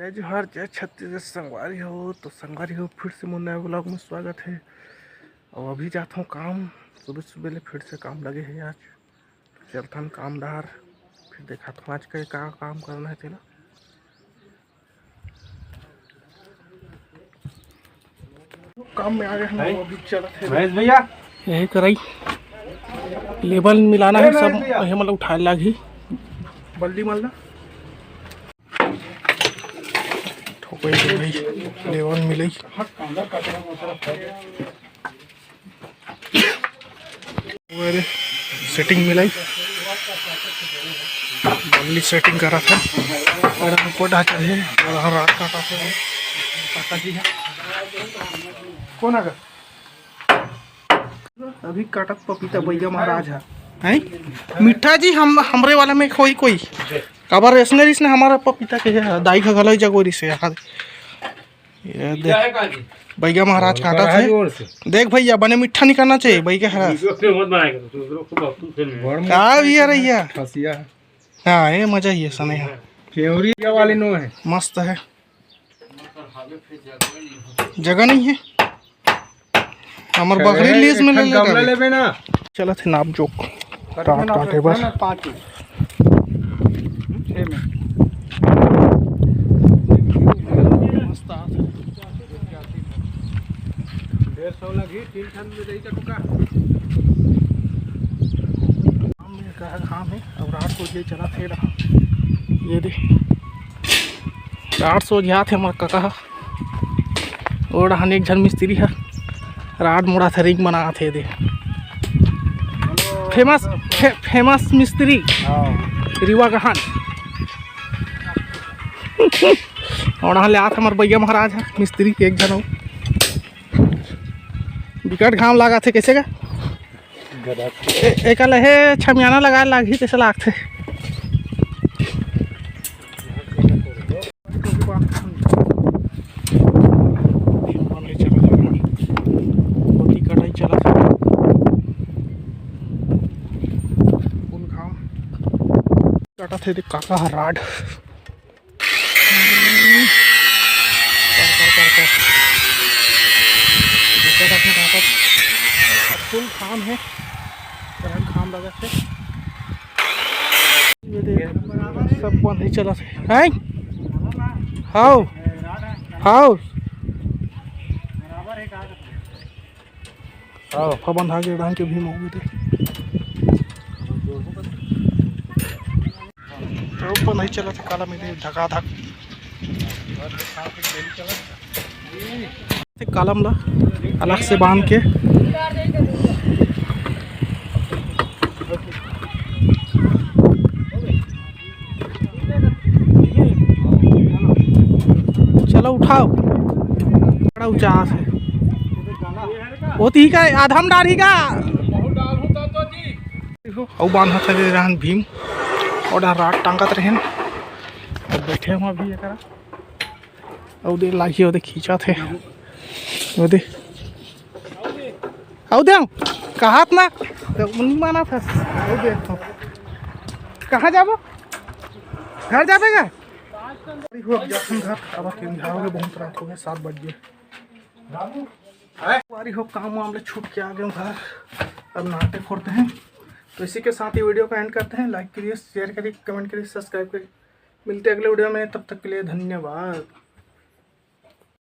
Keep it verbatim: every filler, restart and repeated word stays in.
जय जोहार, जय छत्तीसगढ़ संगवारी हो। तो संगवारी हो, फिर से मोर नया vlog में स्वागत है। और अभी जात हूँ काम, सुबह सुबह ले फिर से काम लगे है आज। चलथन काम डहर, फिर देखत हूँ आज के का काम करना है तेला। काम में आ गए हम, वो भी चलत है। महेश भैया, यही कराई, लेबल मिलाना है सब, भैया। ये मतलब उठाए लागी बल्ली मल्ला। ठोकई देबे, लेबल मिलई। अरे, सेटिंग मिलई, बल्ली सेटिंग करा था। और ऊपर ढांचा है, और हर रात काटा था, काटा जी है। कौन आ गया? अभी काटत पपीता बैगा महाराज है, हैं? मीठा जी, हम, हमरे वाला में कोई, कोई काबर रेसनरीज ने हमारा पपीता के है, दाई का गला जगोरी से यार। ये देख, बैगा महाराज काटत है। देख भैया, बने मीठा नहीं करना चाहिए बैगा महाराज। का भी है रैया? हाँ, ये मजा ही है, सने है। केवरी वाली नो है। मस्त है। जगह नहीं है। हमर बकरी लीज में ले ले गमला लेबे ना। चलत है नाप जोक। काट काटे बर। पाँच छः में। मस्त आत है। डेढ़ सौ लगी, तीन ठन में दे टुका। कहा घाम है, अब रात को ये चला थे रहा। ये दे, रात सो जात है हमर कका ह। ओ डहन एक झन मिस्त्री ह राड मोड़ा थे, रिंग बना थे दे। फेमस, फे-, फेमस मिस्त्री। हाँ। रिवा गहन। ओ डहन ले आत हमर बैगा महाराज ह, मिस्त्री एक झन हो। बिकट घाम लागत हे, कैसे का? ए-, एका लहे छमियाना लगाए लागही, तैसे लागथे। ओती कटाई चलत हे। फुल घाम कटत हे, देख काका ह राड। कर, कर, कर, कर। दिक्कत आथे, ताकत। अब फुल घाम हे, करंट घाम लगत हे। ये देख, सब बंद ही चलत हे। हैं? हाव, हाव। हाँ, फबन धागे धान के भी मौगी दे। तो ऊपर नहीं चला था काला में दे धका धक। ते कालम ला अलग से बांध के। चलो उठाओ, बड़ा ऊंचा आस है। ओती ही का आधा में डार ही का। अउ बांधत हे रहन भीम, और रात टांगत रहन। अब बैठे हम अभी एकरा। अउ दे लागी, ओदे खींचत हे। ओदे। अउ दे, कहत ना, तो उन्हीं मानत हे। अउ दे, कहाँ जाबो? घर जाबे का? अरे हो, अब जाथन घर, अब अकेले घर हो गए, बहुत रात हो गए, सात बज गए। अरे हो, काम वाम ले छूट के आ गए घर, अब नहाते फोरते हैं। तो इसी के साथ ये वीडियो को एंड करते हैं। लाइक करिए, शेयर करिए, कमेंट करिए, सब्सक्राइब करिए। मिलते हैं अगले वीडियो में, तब तक के लिए धन्यवाद।